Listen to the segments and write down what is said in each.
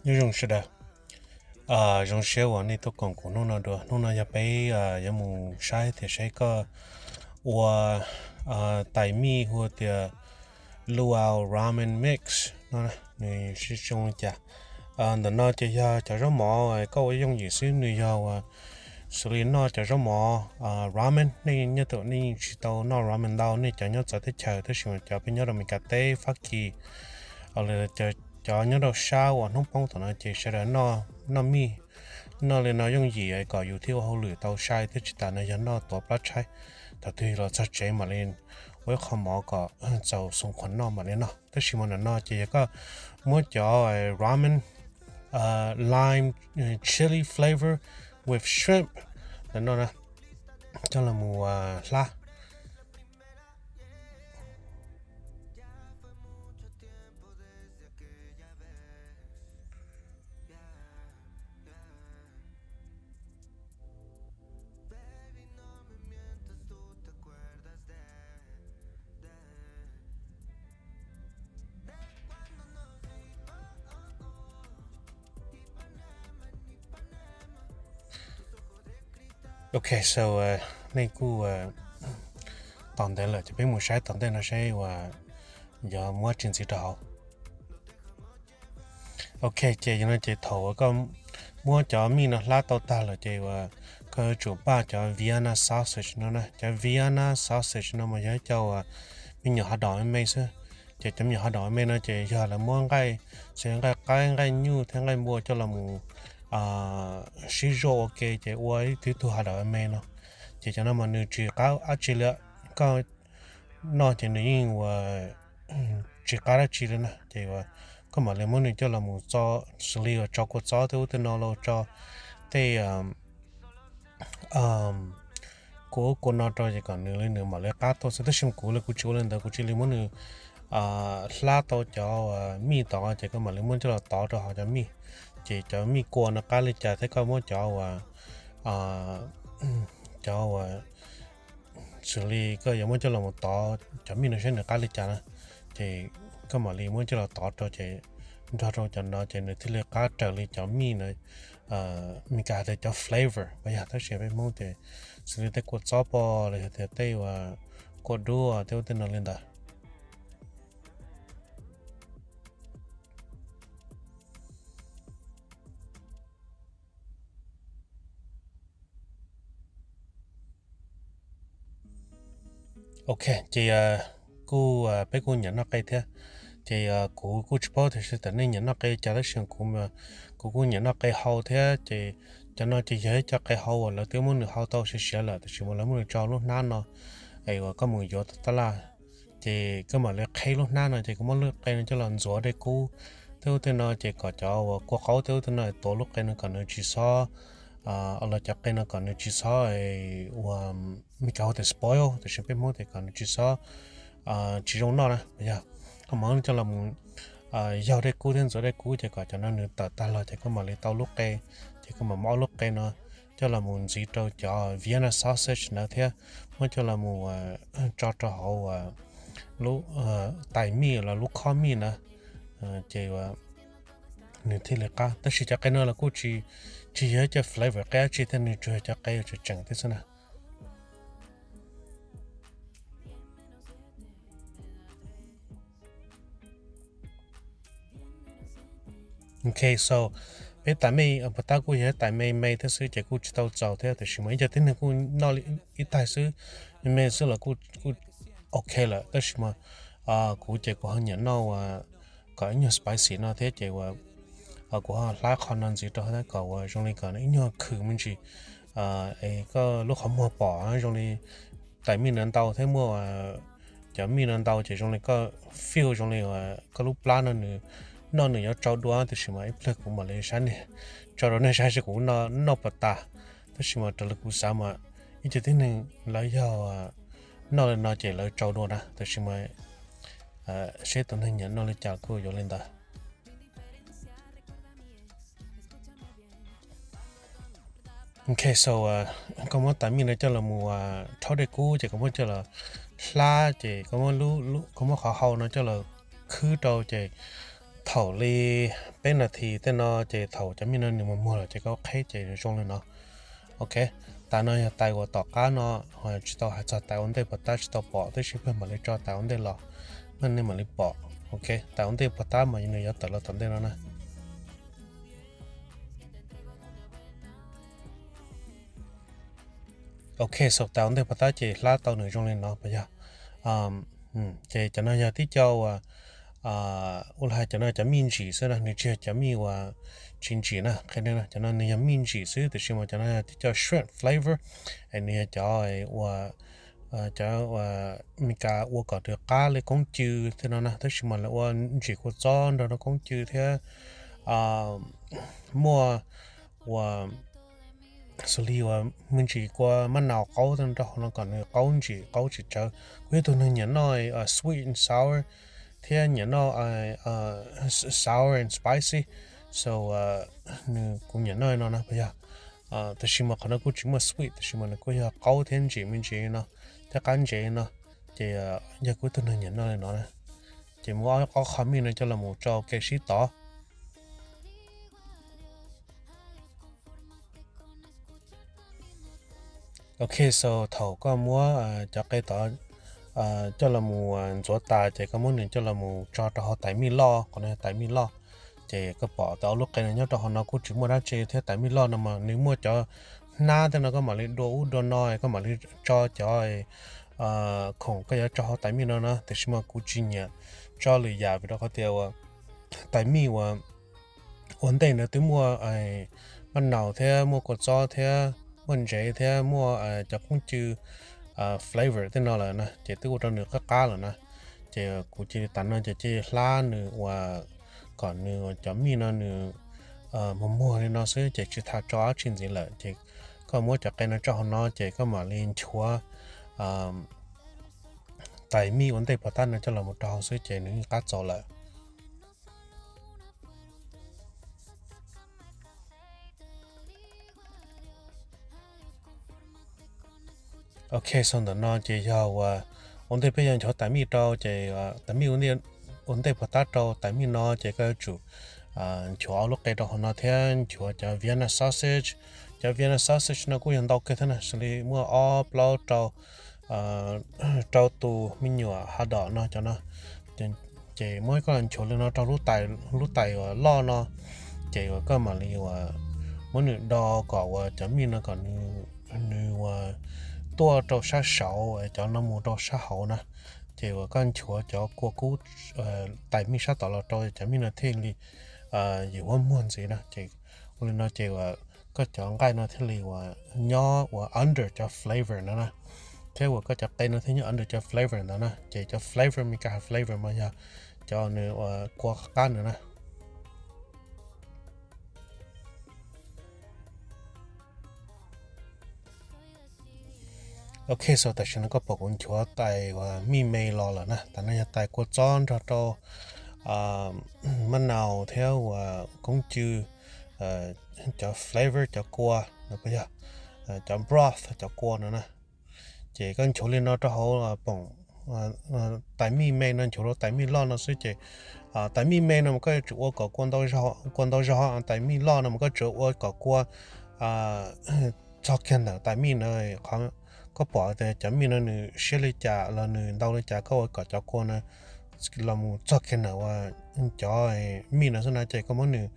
Nyob zoo sawv daws, zoo siab uas nej tuaj koom kuv hnub no dua. Hnub no yog peb yuav mus saib tias saib koj ua tais mij hu tias luau ramen mix no, nws zoo li cas. Ntawm no ces yog cov zaub mov koj ua yooj yim xwb, nws yog uas xws li noj cov zaub mov ramen. Nej nyob tom nej yeej tsis tau noj ramen ntau, nej cov nyob txawv teb chaws, tab sis mas cov peb nyob rau Meskas teb, Fab Kis, cov nyob rau sab uas hnub poob tom no ces sawv daws noj mij, noj li no yooj yim kom yus thiaj ua hauj lwm tau sai thiab tsis tas no yog noj tuav plab tshaib. Thaum twg los txog tsev mam li ua ib qho mov kom txaus xoo khuam noj mam li noj. Tab sis mas ntawm no ces yog koj muab cov ramen lime chili flavor with shrimp ntawm no na, coj los mus hlab. Ok, so nej kuj tos ntev lawm ces peb mus saib tom ntej no saib uas yuav muab tsis ntxiv rau hauv. Ok, ces yog no ces thaum uas koj muab cov mij no hlab tau tag lawm ces uas koj yuav tsum npaj cov Vienna sausage no na. Cov Vienna sausage no mas yog ib co uas me nyuam hot dog me me xwb. Ces cov me nyuam hot dog me me no ces yog lawv muab nqaij, xws li nqaij qaib, nqaij nyuj thiab nqaij npua coj los mus sib zuaj ua ke ces ua ib tug hot dog me me no. Ces cov no mas nws tsis qab dab tsi li, koj noj ces nws yeej ua tsis qab dab tsi li na. Ces uas koj mam li muab nws coj los mus txo, xws li uas tso kua txob tej ub tej no los tso tej kua ub kua no rau ces kom nws li nws mam li qab tuaj xwb. Tab sis kuv li kuv tsis ua li ntawd, kuv cia li muab nws hlab tau cov mij tod ces koj mam li muab coj los tov rau hauv cov mij. Ces cov mij kua no qab li cas thiab koj muab cov uas cov uas xws li koj yuav muab coj los mus tov cov mij no saib nws qab li cas na, ces koj mam li muab coj los tov rau ces nrog rau cov no ces nws thiaj li qab raws li cov mij no. Meskas hais tias cov flavor mas yog, tab sis peb Hmoob ces xws li tej kua txob pom los yog tias tej uas kua dub tej ub tej no li ntawd. Ok, ces kuj peb kuj nyiam noj qe thiab. Ces kuv kuj tsis paub tias sawv daws nej nyiam noj qe cas, tab sis kuv, kuv kuj nyiam noj qe hau thiab. Ces cov no ces yog ib co qe hau uas lawv twb muab nws hau tau siav siav lawm, tab sis mas lawv muab nws tso lub hnab no es uas koj mus yuav tab laj. Ces koj mam li qheb lub hnab no ces koj muab lub qe no coj los ntxuav dej kub tej ub tej no ces kom cov uas kua qaub tej ub tej no tuav lub qe no kom nws tsis txhob, los cov qe no kom nws tsis txhob ua, Meskas hu tias spoil, tiam sis peb Hmoob tias kom nws tsis txhob, tsis zoo noj na. Yog koj mam coj los mus yaug dej kub thiab ntxuav dej kub ces kom cov no nws tawm tag los ces koj mam li tau lub qe, ces koj mam muab ob lub qe no coj los mus ntxiv rau cov Vienna sausage ntawd thiab muab coj los mus tso rau hauv lub tais mij los lub khob mij ntawd, ces nws thiaj li qab. Tab sis cov qe no los kuj tsis, tsis yog ib co flavor qe dab tsi thiab, nws tsuas yog cov qe uas tseem tseem thiab xwb na. Ok, so peb tais mij puas tab kuj yog ib tais me me thiab xwb ces kuj tsis tau txaus thiab, tab sis mas ib co tib neeg kuj noj ib taig xwb, me me xwb los kuj ok lawm. Tab sis mas kuv ces kuv ho nyiam noj uas kom ib nyuag spicy no thiab ces uas kuv ho hlab qho no ntxiv rau thiab kom uas zoo li kom ib nyuag khwm me ntsis, es koj lub qhov muag pom zoo li tais mij no ntau thiab muaj cov mij no ntau ces zoo li koj feel zoo li koj lub plab no nws noj nws yuav tsau dua, tab sis mas ib pliag kuv mam li saib nej, tso rau nej saib seb kuv noj puas tas. Tab sis mas raws li kuv xav mas ib co tib neeg lawv yog noj li no ces lawv tsau dua na, tab sis mas seb tus neeg nyiam noj li cas kuj yuav li ntawd. Ok, so koj muab tais mij no coj los mus rhaub dej kub ces koj muab coj los hlab ces koj muab, koj muab qhov hau no coj los khwb rau ces Thaum li peb nas this tej no ces thaum cov mij no nws mus muag lawm ces koj qheb ces nws zoo li no. Ok, tais no yog tais uas tom qab no, tsis tau hais txog tais ua ntej puag ta tsis tau pom, tab sis pheej mam li tso tais ua ntej los, nej mam li pom. Ok, tais ua ntej puag ta mas nws yuav tawm los tom ntej no na. Ok, so tais ua ntej puag ta ces hlab tau nws zoo li no puas yog? Ces cov no yog tib co uas, ua li hais cov no cov mij ntsim xwb na, nws tsis yog cov mij uas tsis ntsim na, qhia nej cov no nws yog mij ntsim xwb, tiam sis mas cov no yog tib co shrimp flavor, es nws yog cov uas, cov Meskas ua kom nws qab li koob cw tej no na, tab sis mas lawv ua ntsim kua txob nrog rau koob cw thiab muaj ua xws li uas me ntsis kua mab nau qaub rau hauv no kom nws qaub ntsim qaub tsis tsawv. Kuv yog tus neeg nyiam noj sweet and sour thiab nyiam noj sour and spicy, so nws kuv nyiam noj no na puas yog? Tab sis mas qhov no kuj tsis muaj sweet, tab sis mas nws kuj yog qaub thiab ntsim me ntsis no thiab qab ntsev no, ces yog kuv tus neeg nyiam noj li no na. Ces muab ob qho mij no coj los mus tso ke sib tov. Ok, so thaum koj muab cov qe tod coj los mus ntxuav tas ces koj muab nws coj los mus tso rau hauv tais mij loj, qhov no yog tais mij loj. Ces koj pom tias ob lub qe no nyob rau hauv no kuj tsis muaj dab tsi thiab, tais mij loj no mas nws muaj cov hnab tej no koj mam li dua ub dua no, koj mam li tso cov khoom koj yuav tso hauv tais mij no na, tiam sis mas kuv tsis nyiam tso lwm yam vim rau qhov tias tais mij uas ua ntej ntawd twb muaj maj naus thiab muaj kua txob thiab muaj ntsev thiab muaj cov koob cw flavor tej no lawm na, ces twb ua rau nws qab qab lawm na. Ces kuv cia li tas no ces cia li hlab nws uas kom nws cov mij no nws muag muag li no xwb ces tsis tas tso dab tsi ntxiv lawm. Ces koj muab cov qe no tso hauv no ces koj mam li nchuav tais mij ua ntej puag ta no coj los mus rau hauv xwb ces nws yeej qab txaus lawm. Ok, so ntawm no ces yog uas ua ntej peb yuav nchuav tais mij rau ces tais mij ua ntej puag ta rau tais mij no ces koj yuav tsum nchuav ob lub qe rau hauv no thiab nchuav cov Vienna sausage. Cov Vienna sausage no kuj yog ntau kawg thiab na, xws li muaj ob plaub rau rau tus me nyuam hot dog no cov no. Ces muab koj los nchuav li no rau lub tais uas loj no, ces uas koj mam li uas muab nws do kom uas cov mij no kom nws uas tuaj rau sab saud cov no mus rau sab hauv na. Ces uas koj nchuav cov kua kub tais mij sab tod los rau cov mij no thiaj li yus muag muag ntxiv na. Ces ua li no ces uas koj cov nqaij no thiaj li uas nyob uas under cov flavor no na, thiab uas koj cov qe no thiaj nyob under cov flavor ntawd na. Ces cov flavor Meskas flavor mas yog cov nws uas kua qab ntawd na. Ok, so tam sim no koj pom kuv nchuav tais uas mij me los lawm na. Tais no yog tais kua txob nrog rau maj naus thiab uas koob cw, cov flavor cov kua no puas yog, cov broth cov kua no na. Ces koj nchuav li no rau hauv poom tais mij me no nchuav rau tais mij loj no xwb ces tais mij me no mas koj yuav tsum ua kom kua ntau zog, tais mij loj no mas koj tsuas ua kom kua txog kiag ntawm tais mij na. Koj pom tias cov mij no nws siab li cas los nws ntau li cas, koj ua kom cov kua no los mus txog kiag ntawm uas cov mij no xwb na. Ces koj muab nws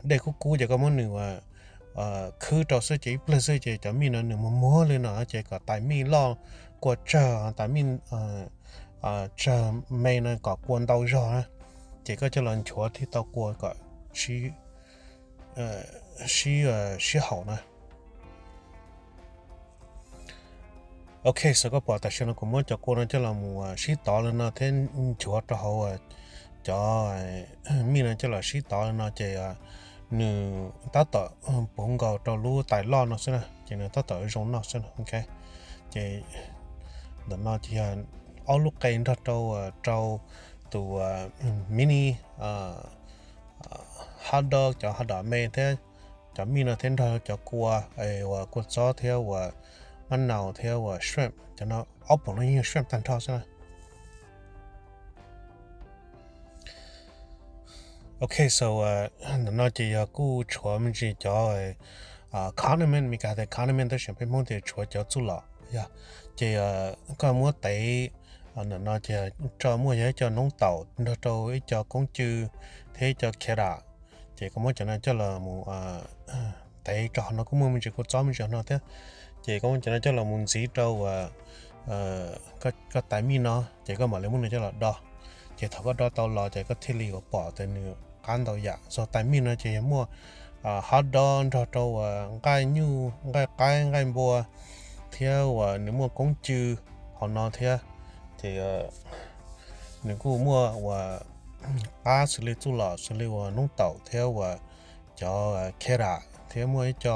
dej kub kub ces koj muab nws uas khwb rau xwb ces ib pliag xwb ces cov mij no nws muag muag li no ces kom tais mij loj kua tsawg, tais mij tsawg me no kom kua ntau zog na. Ces koj coj los nchuav thiaj tau kua kom sib sib haum na. Ok, so koj pom tam sim no kuv muab cov kua no coj los mus sib tov li no thiab nchuav rau hauv cov mij no coj los sib tov li no ces nws tab tom puv nkaus rau lub tais loj no xwb na, ces nws tab tom zoo noj xwb na. Ok, ces ntawm no ces yog ob lub qe nrog rau rau tus mini hot dog, cov hot dog me thiab cov mij no thiab nrog cov kua, uas kua txob thiab uas maj naus thiab uas shrimp, cov no ob poom no yeej yog shrimp tag nrho xwb na. Ok, so ntawm no ces yog kuj tshuav me ntsis cov condiment, Meskas tias condiment tab sis peb Hmoob tias tshuav cov txuj lom yog. Ces koj muab tev, ntawm no ces muaj yog ib co noob taum nrog rau ib co koob cw thiab ib co carrot. Ces koj muab cov no coj los mus tev rau hauv no, kuj muaj me ntsis kua txob me ntsis hauv no thiab. Ces koj muab cov no coj los mus ntxiv rau uas koj tais mij no, ces koj mam li muab nws coj los do. Ces thaum koj do tau los ces koj thiaj li yuav pom tias nws qab ntau yam. So tais mij no ces yog muaj hot dog nrog rau uas nqaij nyuj, nqaij qaib, nqaij npua, thiab uas nws muaj koob cw hauv no thiab. Ces nws kuj muaj uas qab xws li txuj lom xws li uas noob taum thiab uas cov carrot thiab muaj ib co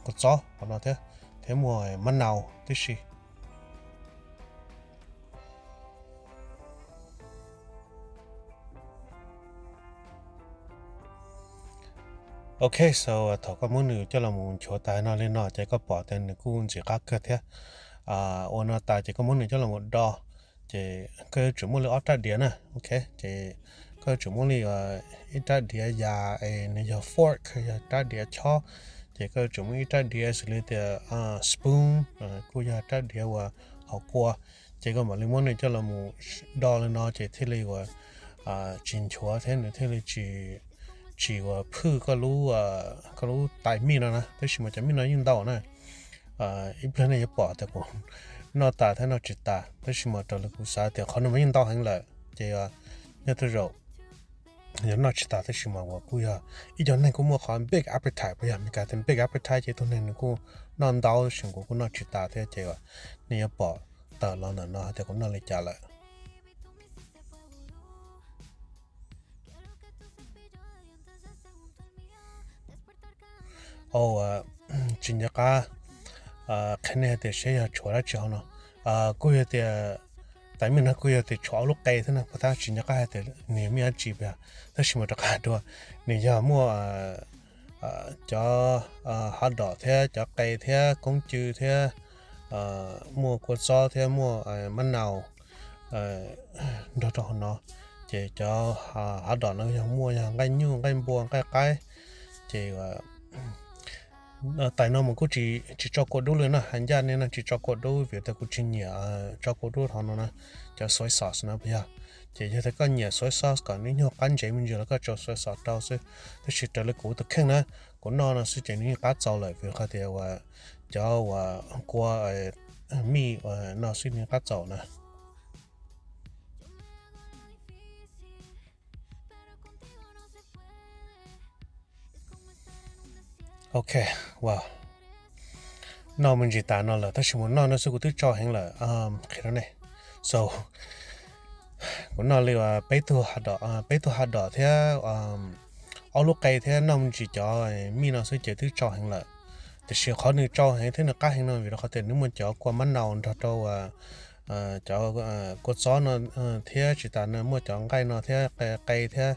kua txob hauv no thiab, thiab muaj mab nau tib si. Ok, so thaum koj muab nws coj los mus nchuav tas no li no ces koj pom tias nws kuj ntxim qab kawg thiab. Ua no tas ces koj muab nws coj los mus do, ces koj yuav tsum muaj li ob rab diav na. Ok, ces koj yuav tsum muaj li ib rab diav yas es nws yog fork, yog rab diav chob. Ces koj yuav tsum muaj ib rab diav xws li tias spoon, kuj yog rab diav uas haus kua. Ces koj mam li muab nws coj los mus do li no ces thiaj li uas tsis nchuav thiab nws thiaj li tsis, tsis uas phwj koj lub, koj lub tais mij no na. Tab sis mas cov mij no yeej ntau na. Ib pliag nej yuav pom tias kuv noj tas thiab noj tsis tas, tab sis mas raws li kuv xav tias qhov no mas yeej ntau heev lawm ces nyob tej zaum yog noj tsis tas, tab sis mas uas kuj yog ib co neeg kuj muaj qhov big appetite, puas yog? Meskas tias big appetite ces tus neeg nws kuj noj ntau, tab sis kuv kuj noj tsis tas thiab ces nej yuav pom tawm los ntawm no hais tias kuv noj li cas lawm. Tsis nco qab qhia nej hais tias seb yog tshuav dab tsi hauv no. Kuj yog tias tais mij no kuj yog tias tshuav ob lub qe thiab no, puas tab tsis nco qab hais tias nws muaj dab tsi puas yog, tab sis mas rov qab dua, nws yog muaj cov hot dog thiab cov qe thiab koob cw thiab muaj kua txob thiab muaj mab nau nrog rau hauv no. Ces cov hot dog no yog muaj yog nqaij nyuj, nqaij npua, nqaij qaib. Ces tais no mas kuj tsis tso kua dub li na, hais ncaj nej no tsis tso kua dub vim tias kuv tsis nyiam tso kua dub hauv no na, cov soy sauce no puas yog? Ces yog tias koj nyiam soy sauce kom nws nyuag qab ntsev me ntsis los koj tso soy sauce rau xwb, tab sis raws li kuv tus kheej na, kuv noj no xwb ces nws yeej qab txaus lawm vim qhov tias uas cov uas kua mij no xwb nws yeej qab txaus na. Ok, wow, noj me ntsis tas no lawm tab sis mas noj no xwb kuv twb tsau heev lawm. Qhia rau nej, so kuv noj li uas peb tug hot dog, peb tug hot dog thiab ob lub qe thiab noj me ntsis cov mij no xwb ces twb tsau heev lawm. Tiam sis qhov nws tsau heev thiab nws qab heev no vim rau qhov tias nws muaj cov kua mab nau nrog rau cov kua txob no thiab tsis tas no muaj cov nqaij no thiab qe thiab.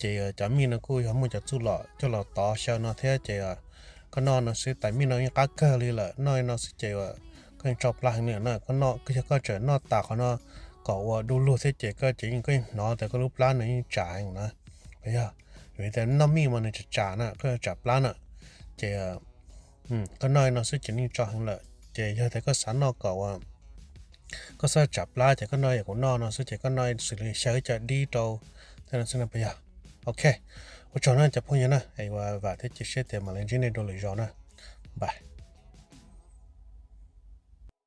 Ces cov mij no kuj yog muaj cov txuj lom coj los tov xyaw no thiab ces koj noj no xwb tais mij no yeej qab kawg li lawm, noj no xwb ces koj yeej tsau plab heev li na. Koj yog koj tseem noj tas qhov no kom ua du lug thiab ces koj ces yeej koj yeej hnov tias koj lub plab nws yeej tsam heev na. Yog vim tias noj mij mas nws tsam tsam na, koj tsam plab na. Ces koj noj no xwb ces yeej tsau heev lawm. Ces yog tias koj xav noj kom koj xav tsam plab ces koj noj yam kuv noj no xwb ces koj noj xws li xyaw ib co dib rau thiab no xwb no puas yog? Ok, ua tsaug na cov phooj ywg na, es vam thiab cia siab tias mam li ntsib nej dua lwm zaus na. Bye.